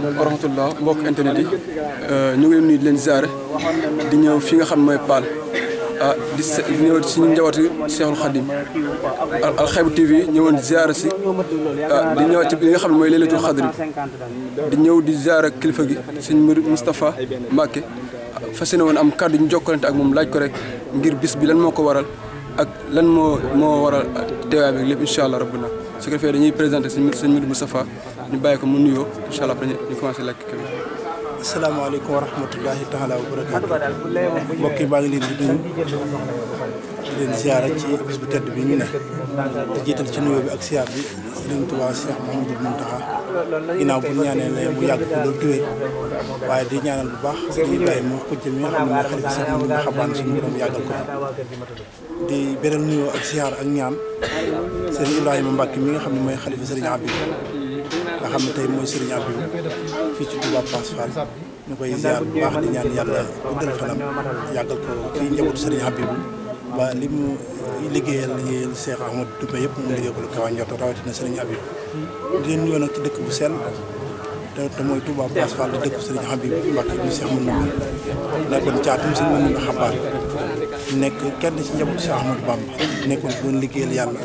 wa rahmatullah mbokk internet yi ñu ngi leen nuyu di leen ziare di ñëw fi nga xam mooy Paal di ñëw ci njabootu Cheikhul Khadim Al Haïbou TV ñëwoon ziare si di ñëw ci li nga xam ne mooy Laylatul Qadr di ñëw di ziare kilifa gi sëñ Moustapha Mbacké fas yéene woon am kàddu ñu jokkalante ak moom laaj ko rek ngir bis bi lan moo ko waral ak lan moo waral teewaay bi lépp incha allah rabbuna su ko defee dañuy présenté sëñ Moustapha ñu bàyyi ko mu nuyoo incha allah après ñu commencé laaj ko. asalaamaaleykum wa rahmatullahi taala wa barakaatu mbokk yi maa ngi leen di nuyu di leen ziara ci bis bu tedd bi ñu ne te jiital ci nuyoo bi ak ziar bi Sëriñ Tuubaa Cheikh Mouhamadou Mountakha ginnaaw bu ñaanee la mu yàgg ko loolu tuwee waaye di ñaanal bu baax Sëriñ Ibrahima Xujja mi nga xam ne mooy xalifa Cheikh Mouhamadou Xabaan suñu borom yàggal ko di beral nuyoo ak ziar ak ñaan Sëriñ Ibrahima Mbacké mi nga xam ne mooy xalifa Sëriñ Abib nga xam ne tey mooy Sëriñ Abib fii ci Touba Pass Fall ñu koy ziar bu baax di ñaan yàlla guddal fanam yàggal ko ci njabootu Sëriñ Abib ba li mu liggéeyal Cheikh Ahmadou Toumé yëpp mu liggéey ko lu kaw a njort rawatina Sëriñ Abib di leen nuyoo nag ci dëkk bu sell te mooy Touba Pass Fall di dëkk Sëriñ Abib Mbacké ñu Cheikh Mouhamadou nekkoon caatum Sëriñ Mouhamadou Xabaan nekk kenn ci njabootu Cheikh Ahmadou Bamba nekkoon fi doon liggéeyal yàlla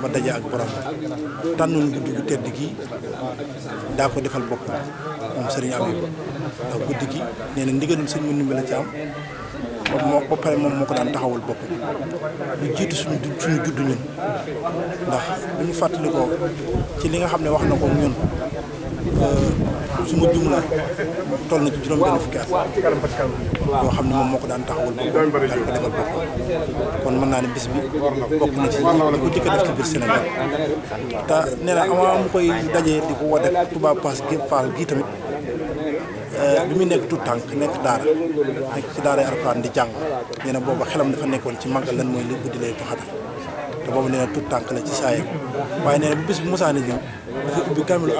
ba daje ak borom tànnoon guddi gu tedd gi daa ko defal bopp moom Sëriñ Abib ndax guddi gi nee na ndigalul sëñ Mouhamadou la ci am ba pare moom moo ko daan taxawul bopp lu jiitu suñu judd ñun ndax bu ñu fàttali ko ci li nga xam ne wax na ko ñun su ma jumla toll na ci juróom-benn fukki at yoo xam ne moom moo ko daan taxawul bopp daan ko defal bopp kon mën naa ne bis bi bokk na ci li ko jëkk a def ci biir Sénégal te nee na avant mu koy dajee di ko woote Touba Pass Fall gii tamit bi muy nekk tout tànk nekk daara nekk ci daara Alxuraan di jàng nee na booba xelam dafa nekkoon ci màggal lan mooy li guddi lay tuxatal te boobu nee na tout tànk la ci saayam waaye nee na bu bis bu musaane ñëw dafa ubbi kaamilu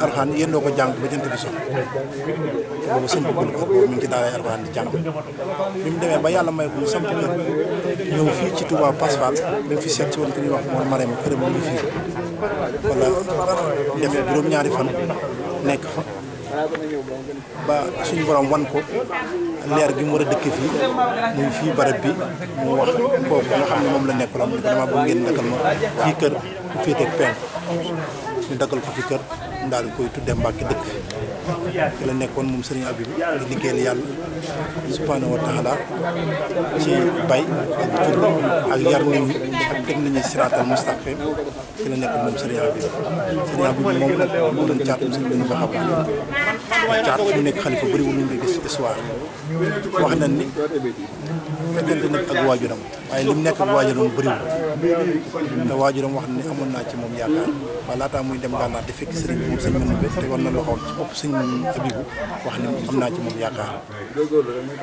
Alxuraan yéendoo ko jàng ba jant bi so te boobu sëñ bëggul ko boobu mi ngi ci daara Alxuraan di jàng bi mu demee ba yàlla may ko mu samp kër ñëw fii ci Touba Pass Fall ba mu fi seet si woon ku ñuy wax moom Marème këram mu ngi fii wala def juróom-ñaari fan nekk fa ba suñu borom wan ko leer gi mu war a dëkk fii muy fii barab bi mu wax kooku nga xam ne moom la nekkaloon ni ko dama bëgg ngeen dakkal ma fii kër ku féeteeg penk ñu dakkal ko fi kër daal koy tudde Mbàkke dëkk fi la nekkoon moom Sëriñ Abib di liggéeyal yàlla subhaanahu wa taala ci bay ak jur ak yar nit ñi ak teg nit ñi siraatal mustaqim fi la nekkoon moom Sëriñ Abib moom moo doon caatum sëñ bi nga xam caat mu nekk xalifa bëri wu ñu ngi gis ci histoire wax nañ ni fekkente nag ak waajuram waaye li mu nekk ak waajuram bëriwul te waajuram wax na ni amoon naa ci moom yaakaar waaye laataa muy dem gànnaar di fekk sëriñ bi moom sëñ Manoumbe te war na loxoom ci bopp sëñ Abibu wax ni am naa ci moom yaakaar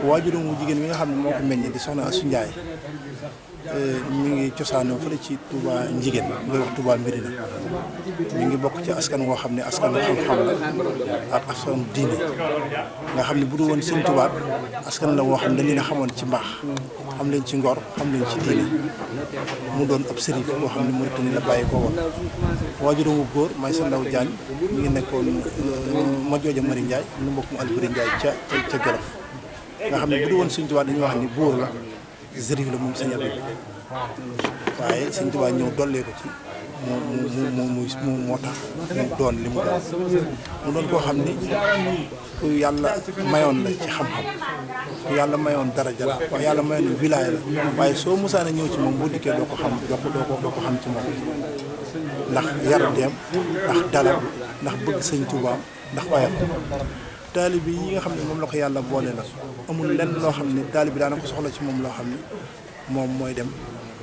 waajuram mu jigéen mi nga xam ne moo ko meññ di soxna Asu Njaay mi ngi cosaanoo fële ci Touba Njigéen ñu koy wax Touba Mbirina mi ngi bokk ci askan woo xam ne askanu xam-xam la ak askanu diine nga xam ne bu dul woon sëñ Touba askan la woo xam ne dañ leen a xamoon ci mbaax xam leen ci ngor xam leen ci diine mu doon ab sërif boo xam ne Mauritanie la bàyyi ko woon waajuram wu góor may sa ndaw Jaañ mi ngi nekkoon ma jooja Mari Njaay nu mbokk mu Alburi Njaay ca Jolof nga xam ne bu dul woon sëñ Touba dañuy wax ni buur la sërif la moom sëñ Abib waaye sëñ Touba ñëw dollee ko ci moo tax mu doon li mu doon koo xam ni ku yàlla mayoon la ci xam-xam ku yàlla mayoon daraja la ku yàlla mayoon wilaaya la waaye soo musaana ñëw ci moom boo dikkee doo ko xam ci moom ndax yarateem ndax dalam ndax bëgg sëñ Touba ndax waaye taalibe yi nga xam ne moom la ko yàlla boole la amul lenn loo xam ne taalibe daana ko soxla ci moom loo xam ne moom mooy dem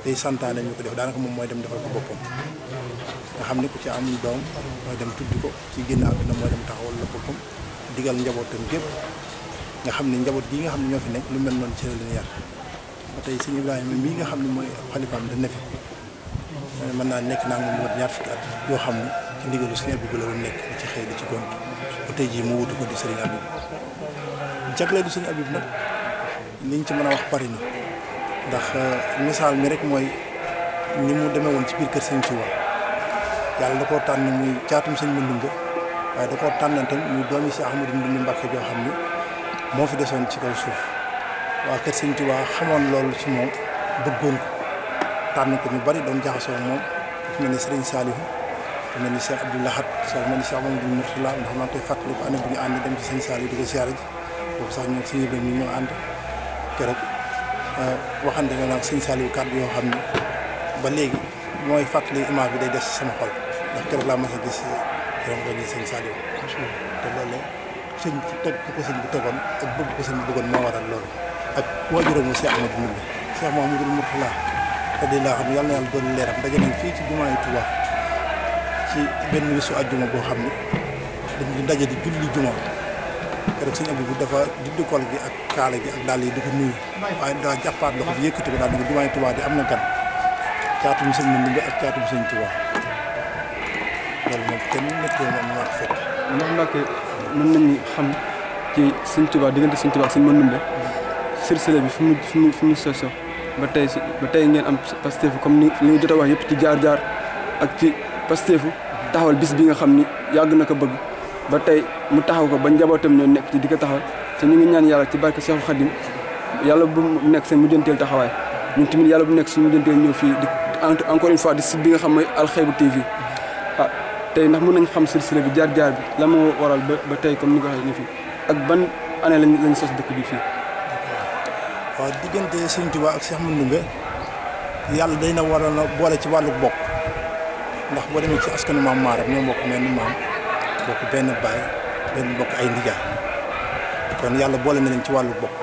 day santaane ñu ko def daanaka moom mooy dem defal ko boppam nga xam ne ku ci am doom mooy dem tudd ko ci génn àdduna mooy dem taxawal la boppam digal njabootam gépp nga xam ne njaboot gi nga xam ne ñoo fi nekk lu mel noonu ci la leen yar ba tey sëñ Ibrahima mii nga xam ne mooy xalifaam da ne fi mën naa nekk naa moom mat ñaar fukki at yoo xam ne ci ndigalu sëñ Abib la doon nekk di ci xëy di ci gont ba tey jii mu wutu ko di sëriñ Abib jagleelu sëñ Abib nag liñ ci mën a wax bari na ndax misaal mi rek mooy ni mu demee woon ci biir kër sëñ Touba yàlla da koo tànn muy caatum sëñ Manoumbe waaye da koo tànnoon tam muy doomi si Ahmadou Ndoumbé Mbacké joo xam ni moo fi desoon ci kaw suuf waa kër Sëñ Tuubaa xamoon loolu ci moom bëggoon ko tànn ko ñu bari doon jaxasoo moom ku mel ni Serigne Saliou ku mel ni Cheikh Abdou Lahad ku mel ni Cheikh Mamadou Mourtala ndax maa ngi koy fàttali ko année bu ñu ànd dem ci Sëñ Saliou di ko siyaare ji boobu sax ñoom suñu yëbee mi ñoo ànd keroog waxante ne nag Sëñ Saliou kàddu yoo xam ne ba léegi mooy fàttali image bi day des ci sama xol ndax keroog laa mas a gis keroog nga ni Sëñ Saliou te loolu sëñ teg ko sëñ bi tegoon ak bëgg ko sëñ bi bëggoon moo waral loolu ak waajuram mu Cheikh Ahmadou Ndoumbé Cheikh Mamadou Mourtala radiyallaahu anhu yàlla na yàlla doon leeram daje nañ fii ci jumaa yi Tuubaa ci benn bisu àjjuma boo xam ne dañu daje di julli juma keroog sëñ Abdou bi dafa dindi kol gi ak kaala gi ak dàll yi di ko nuyu waaye daa jàppaat loxo bi yëkkati ko daal di ko jumaa yi Tuubaa di am na gan caatum sëñ Ndoumbé ak caatum sëñ Tuubaa loolu moom kenn nit ko moom moo ko fekk. ndax Mbàkke mën nañu xam ci sëñ Tuubaa diggante sëñ Tuubaa ak sëñ Ndoumbé silsila bi fi mu soso ba tey ngeen am pasteefu comme ni ñu jot a wax yëpp ci jaar-jaar ak ci pasteefu taxawal bis bi nga xam ni yàgg na ko bëgg ba tey mu taxaw ko ba njabootam ñoo nekk ci di ko taxawal te ñu ngi ñaan yàlla ci barke Seexul Xadim yàlla bu mu nekk seen mujjanteel taxawaay ñun tamit yàlla bu nekk suñu mujjanteel ñëw fii di encore une fois di site bi nga xam mooy Al Haïbou TV tey ndax mën nañ xam silsila bi jaar-jaar bi la moo waral ba tey comme ni nga waxee ni fii ak ban année lañ sos dëkk bi fii. waaw diggante Sëñ Tuubaa ak Cheikh Ahmadou Ndoumbé yàlla day na waroon a boole ci wàllu bokk ndax boo demee ci askanu maam Maaram ñoo bokk mel ni maam bokk benn baay benn bokk ay ndijaay kon yàlla boole na leen ci wàllu bokk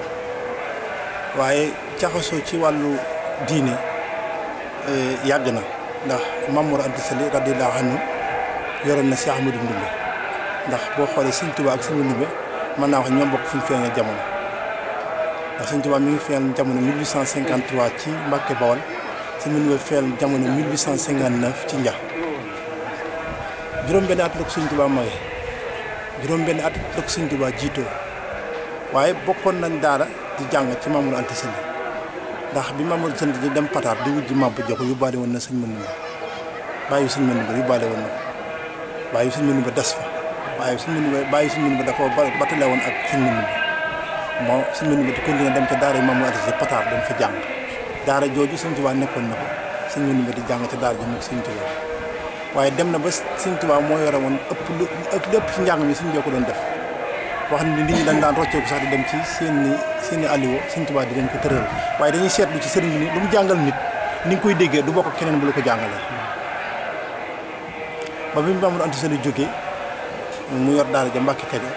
waaye jaxasoo ci wàllu diine yàgg na ndax Maam Mor Anta Sali radiyallaahu anhu yoroon na Cheikh Ahmadou Ndoumbé ndax boo xoolee Sëñ Tuubaa ak Sëñ Ndoumbé mën naa wax ñoo bokk fi ñu feeñee jamono ndax Sëñ Tuubaa mi ngi feeñal jamono 1853 ci Mbàkke Bawol Sëñ Ndoumbé feeñal jamono 1859 ci Njax juróom-benn at la ko Sëñ Tuubaa magee juróom-benn at la ko Sëñ Tuubaa jiitoo waaye bokkoon nañ daara di jàng ci Maam Mor Anta Sali ndax bi Maam Mor Anta Sali di dem Pataar di wujji Maba Jaxu yóbbaale woon na Sëñ Ndoumbé bàyyi Sëñ Ndoumbé yóbbaale woon na ko bàyyi Sëñ Ndoumbé des fa waaye Sëñ Ndoumbé bàyyi Sëñ Ndoumbé da ko batale woon ak Sëñ Ndoumbé moo Sëñ Ndoumbé di continuer dem ca daara Maam Mor Anta Sali Pataar dem fa jàng daara jooju Sëñ Tuubaa nekkoon na ko Sëñ Ndoumbé di jàng ca daara ji moom Sëñ Tuubaa waaye dem na ba Sëñ Tuubaa moo yore woon ëpp lépp ci njàng mi Sëñ Tuubaa ko doon def wax ni nit ñi dañ daan rocceeku sax di dem ci seeni alliwo Sëñ Tuubaa di leen ko tëral waaye dañuy seetlu ci sëriñ bi ni lu mu jàngal nit ni nga koy déggee du bokk keneen bu la ko jàngalee ba bi Maam Mor Anta Sali jógee mu yor daara ja Mbàkke Kajoor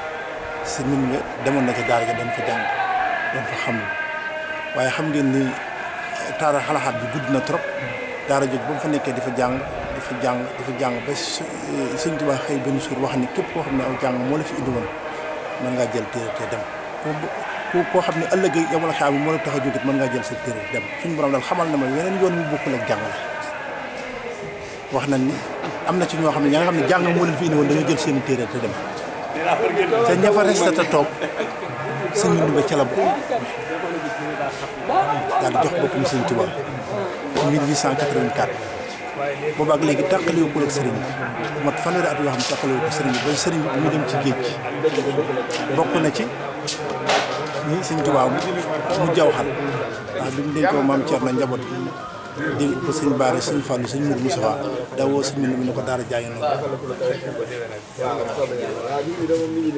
Sëñ Ndoumbé demoon na ca daara ja dañ fa jàng dañ fa xam waaye xam ngeen ni taara xalaxaat bi gudd na trop daara jóg ba mu fa nekkee di fa jàng ba Sëñ Tuubaa xëy benn suur wax ni képp koo xam ne aw jàng moo la fi indi woon mën ngaa jël téere te dem koo xam ne ëllëg yow la xaar bi moo la tax a jógit mën ngaa jël sa téere dem suñu borom daal xamal na ma yeneen yoon mu bokkul ak jàngale wax nañ ni am na ci ñoo xam ne ña nga xam ne jàng moo leen fi indi woon dañoo jël seen téere te dem te ña fa resté te toog Sëñ Ndoumbé ca la bokk daal di jox boppam Sëñ Tuubaa 1884 boobu ak léegi tàqaliwu ko ak sëriñ bi mat fanweeri at yoo xam ne tàqaliwu ko sëriñ bi ba sëriñ bi mu dem ci géej gi bokk na ci ni Sëñ Tuubaa mu jaw xal ndax bi mu dénkoo Maam Cerno njaboot dénk ko Sëñ Baara Sëñ Fallu Sëñ Mudu Mustafaa dawoo Sëñ Ndoumbé ne ko daara jaa ngi noonu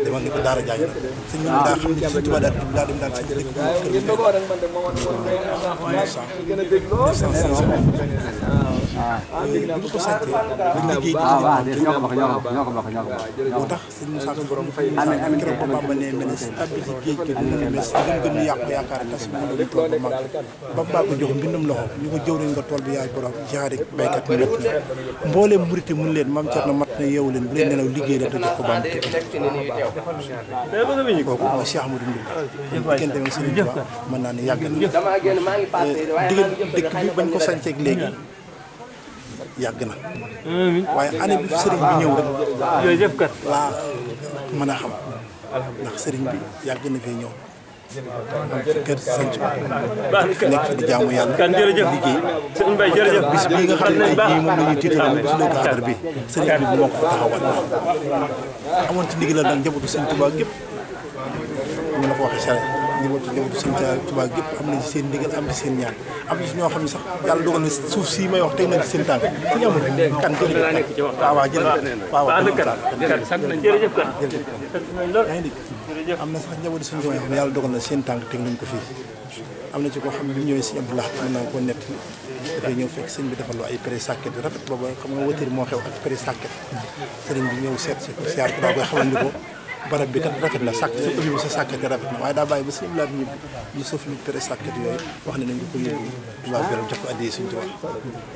demal ni ko daara jaa ngi noonu Sëñ Ndoumbé daa xam ne Sëñ Tuubaa daa dem daal seen dëkk bi ñu ko sàccee liggéey ji moo tax sëñ Moussa Ka borom keroog ba Bamba ne mel ne tabbi ci géej gi dina ne mes gëm-gëm ñu yàqu yaakaar tas mu doon tool ba mag ba baa ko jox mbindum loxo ñu ko jëw nañ nga tool bi yaay borom jaari baykat mu métti na mbooleem murite mun leen Maam Cerno mat na yeewu leen bu leen nelaw liggéey leen te jox ko Bamba kooku mooy Cheikh Ahmadou Ndoumbé kenn demee sëñ Tuubaa mën naa ne yàgg na digal dëkk bi bañ ko sànceeg léegi yàgg na waaye année bi sëriñ bi ñëw rek laa mën a xam ndax sëriñ bi yàgg na fee ñëw kër sëñ Tuubaa nekk fi di jaamu yàlla liggéey bis bii nga xam ne tey jii moom la ñuy tiital ci Laylatul Qadr bi sëriñ bi moo ko fa taxawal amoon ci ndigal nag njabootu sëñ Tuubaa gépp ñu la ko waxee sare njabootu sëñ Tuubaa gépp am na ci seen ndigal am ci seen ñaan am na ci ñoo xam ne sax yàlla dogal na suuf si may wax teg nañ ci seen tànk suñu amul kan jërëjëf waaw jërëjëf waaw jërëjëf kan yaa ngi dégg am na sax njabootu sëñ Tuubaa yoo xam ne yàlla dogal na seen tànk teg nañ ko fii am na ci koo xam ne bi mu ñëwee sëñ Abdou Lahad mën naa ko nett dafay ñëw fekk sëñ bi defal lu ay pré sàkket yu rafet booba xam nga wëtër moo xew ak pré sàkket sëriñ bi ñëw seet si ko siyaar ko daa koy xamal ni ko barab bi kat rafet na sàkk sa ëbbi bu sa sàkkete rafet na waaye daa bàyyi ba sëñ Abdou Lahad ñibbi ñu sëf lu pré sàkket yooyu wax ne nañ ko yóbbu Touba Belel jox ko addiyee sëñ Tuubaa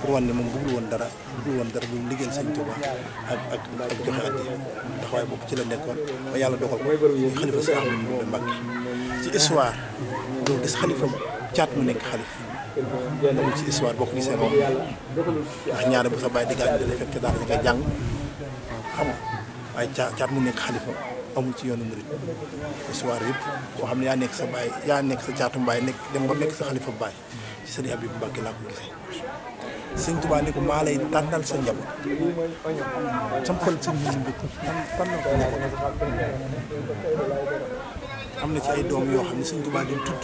pour wan ne moom bëggul woon dara bu liggéeyal sëñ Tuubaa ak joxe addiyee ndax waaye boobu ci la nekkoon ba yàlla dogal ko xalifa si Ahmadu Bamba Mbàkke ci histoire doo gis xalifa caat mu nekk xalif amul ci histoire boo ko gisee moom ndax ñaare bu sa bàyyi diggaan dana fekk daal di nga jàng xam nga waaye caat mu nekk xalifa amul ci yoonu murit histoire yëpp boo xam ne yaa nekk sa baay yaa nekk sa caatu mbaay nekk dem ba nekk sa xalifa baay ci sëriñ Abibu Mbàkke laa ko gisee sëñ Tuubaa ne ko maa lay tànnal sa njaboot sampal sëñ bi tànnal ko njaboot am na ci ay doom yoo xam ne sëñ Tuubaa di tudd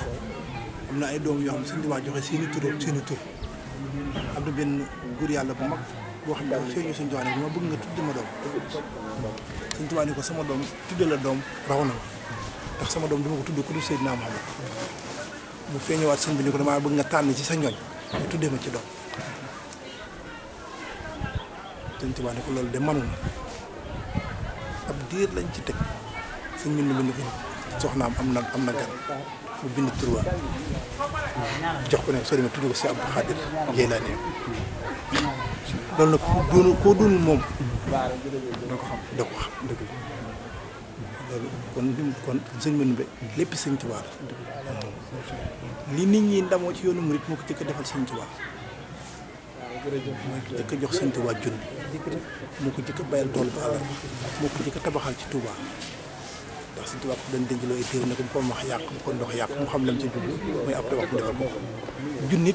am na ay doom yoo xam ne sëñ Tuubaa joxe seeni tur am na benn góor yàlla bu mag boo xam ne dafa feeñu sëñ Tuubaa ne ma bëgg nga tudd ma doom sëñ Tuubaa ne ko sama doom tudde la doom raw na ma ndax sama doom dama ko tudd ku dul Seydina Muhammad mu feeñewaat sëñ bi ni ko damaa bëgg nga tànn ci sa ñoñ nga tuddee ma ci doom sëñ Tuubaa ne ko loolu de manu na ab diir lañ ci teg sëñ bind ko soxnaam am na gan mu bind turwa jox ko ne soo demee tudd ko si Abdou Khadir Jeylaani loolu nag koo doonul moom doo ko xam loolu kon sëñ Mandumbe lépp sëñ Tuubaa la li nit ñi ndamoo ci yoonu murit moo ko jëkk a defal sëñ Tuubaa moo ko jëkk a jox sëñ Tuubaa junni moo ko jëkk a bayal tool ba àllar moo ko jëkk a tabaxal ci Tuubaa ndax sëñ Tuubaa ko dañ denc loo ay téere ne ko bu ko wax yàq bu ko ndox yàq mu xam lam ci jublu muy ab tabax mu defal ko junni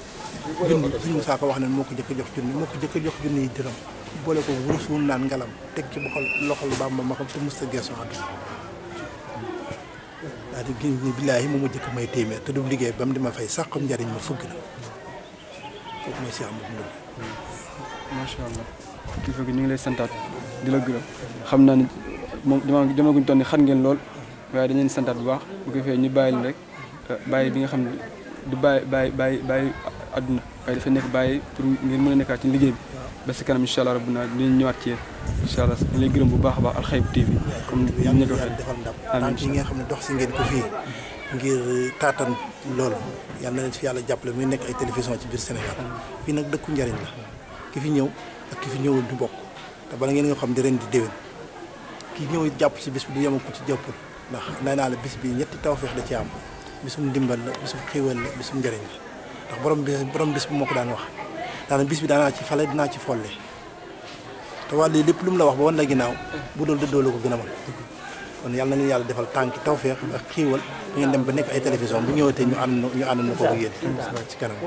sëñ Musaa Ka wax ne moo ko jëkk a jox junni moo ko jëkk a jox junni yi dërëm boole ko wurus wu naan ngalam teg ci loxol Bàmba ma xam te mës a geesu àdduna daal di gis ni billaahi moom ma jëkk may téeméer te du liggéey ba mu di ma fay sàqam njariñ ma fëgg na kooku mooy Cheikh Ahmadou Ndoumbe. macha allah kilifa gi ñu ngi lay santaat di la gërëm xam naa ni moom demaguñ toll ni xat ngeen lool waaye dañu leen santaat bu baax bu ko fee ñu bàyyi leen rek bàyyi bi nga xam ne du bàyyi àdduna waaye dafa nekk bàyyi pour ngeen mën a nekkaat ci liggéey bi ba si kanam incha allah rabbuna dinañ ñëwaat ci yéen incha allah ñu lay gërëm bu baax a baax Alxaybu TV comme ni ñu ko waxee defal ndam tànk yi nga xam ne dox si ngeen ko fii ngir taatan loolu yal na leen fi yàlla jàppale muy nekk ay télévision ci biir Sénégal fii nag dëkku njariñ la ki fi ñëw ak ki fi ñëwul du bokk te bala ngeen nga xam di ren di déwén ki ñëw jàpp ci bis bi du yem ko ci jàppul ndax nee naa la bis bi ñetti tawfeex da ci am bisum ndimbal la bisum xiiwal la bisum njariñ la ndax borom bis bi moo ko daan wax daana bis bi daanaa ci fale dinaa ci folle te wàllu lépp lu mu la wax ba wan la ginnaaw bu doon dëddoo la ko gën a mën kon yàlla na leen yàlla defal tànki tawfeex ak xiiwal bu ngeen dem ba nekk ay télévision bu ñëwatee ñu ànd na ko ak yéen ci kanam